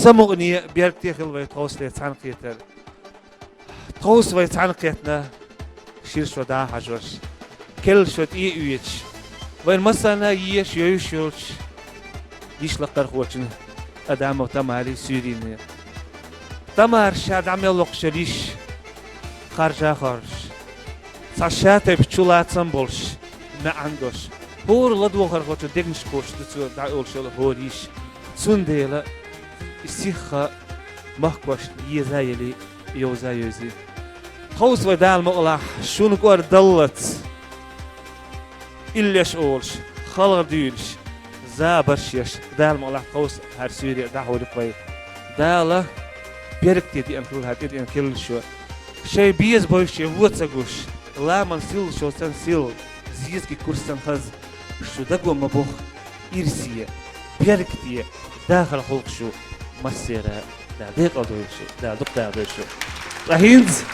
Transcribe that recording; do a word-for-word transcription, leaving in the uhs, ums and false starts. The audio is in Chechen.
Самукъане беркате хила вай тховсале цхьаьнакхетар. Тховса вай цхьаьнакхетна, шира шо дӀахьажош, керла шо тӀе а оьцуш, вайна массанена еш, йовзаш йолча йиша лакхархочун Адамов Тамарий суьйренна. Тамара ша дӀа мел воккхуш йола йиша кхаржа хоржуш, цхьа шатайпа чулацам болуш, маьӀна долуш, хӀора ладогӀархочун дегнаш кхочуш ду цо дӀайолуш йолу хӀора йиша. Цундела и сиха махкошна еза а елий, йовза а йовзий. Тховса вай, Дала мукъалахь, шуна кӀордаллалц, иллеш олуш, халхар дуьйлуш, забарш еш, Дала мукъалахь, тховса хӀара суьйре дӀахьур ю-кх вай. Дала беркате деана хила хӀара тӀедеана керла шо. Шайн беза бовзуш, шен вон ца гуш, ламан силла шо санна силла, зезагийн куьрс санна хаза, шу даго ма боху ирсе, беркате, дахар хуьлда шу массеран. Дала декъал дойла шу, Дала дукха дахадойла шу. Ткъа хӀинца